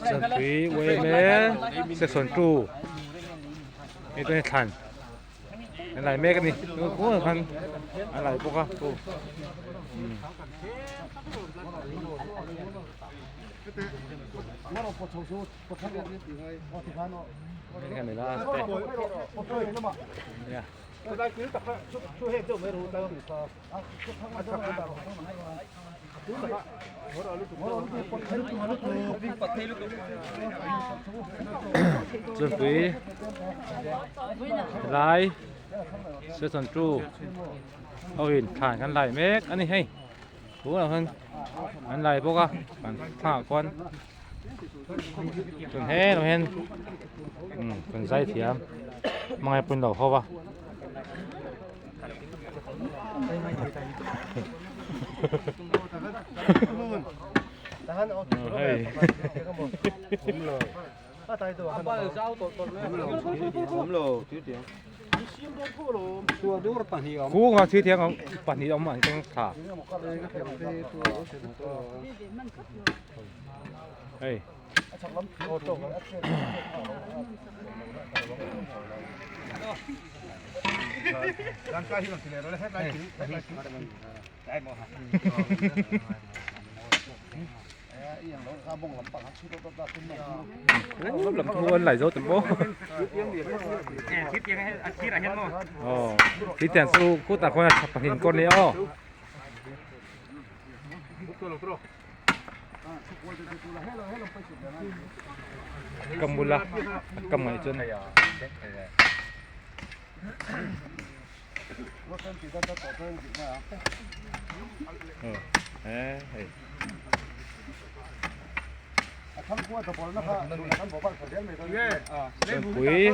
Chantui YMA section 2 hei chuan thlan an lai mek a ni kungah khan an lai bawk a Chantui helai section 2 ho in thlan kan lai mek a ni hei tunah khan an lai bawk a kan thlangah khuan tun helaiah hian kan zai thiam hmangaih pawhin lo ho va. Kung a thi thiang awm pahnih awm an keng thla hei Lam thu an lai zo tam bawk. Ờ, tí tiền su cút ta khôi là hình con này ô. Cầm bula, cầm ngay chân. Ờ, hei. Pui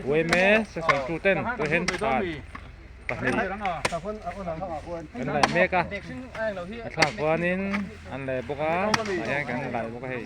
uaime section 2 ten tu hen khan pahnih kan lai mek a a thlak chuanin an leh bawk a ah hian kan lai bawk a hei.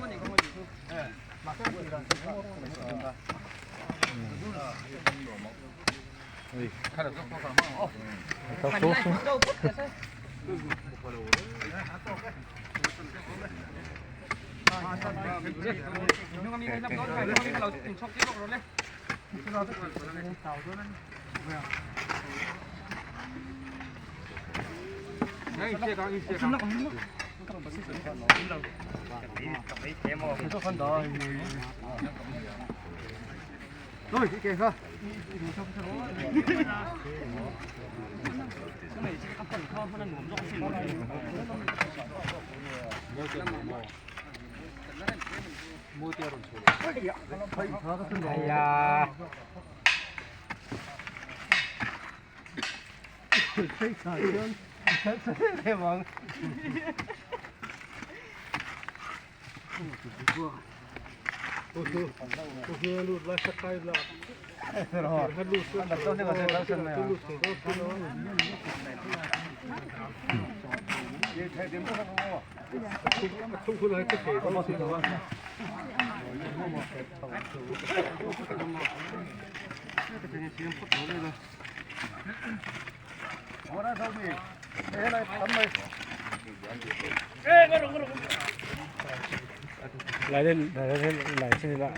Lại lên lại lên lại xin lại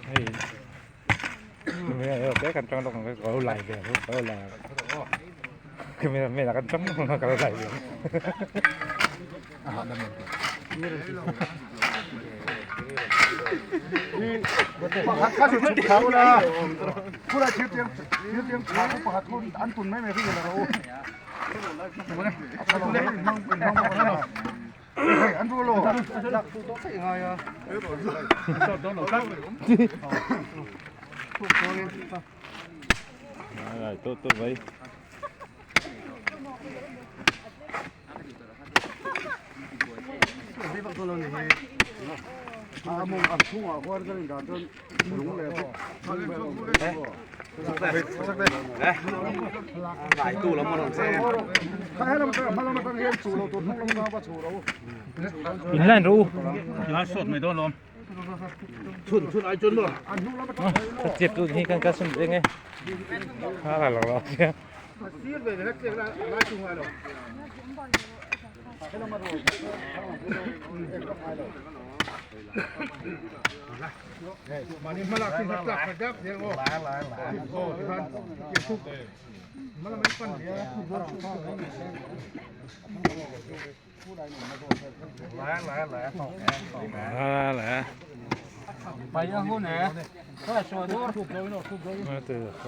hei bé kan tang dong có lại về có lại cái mẹ mẹ là kan tang dong có lại về Rồi, tôi tôi vậy. In lan ru. Chip tu hi kan ka sum ding e. Ha la la la. 来来。来，对，好。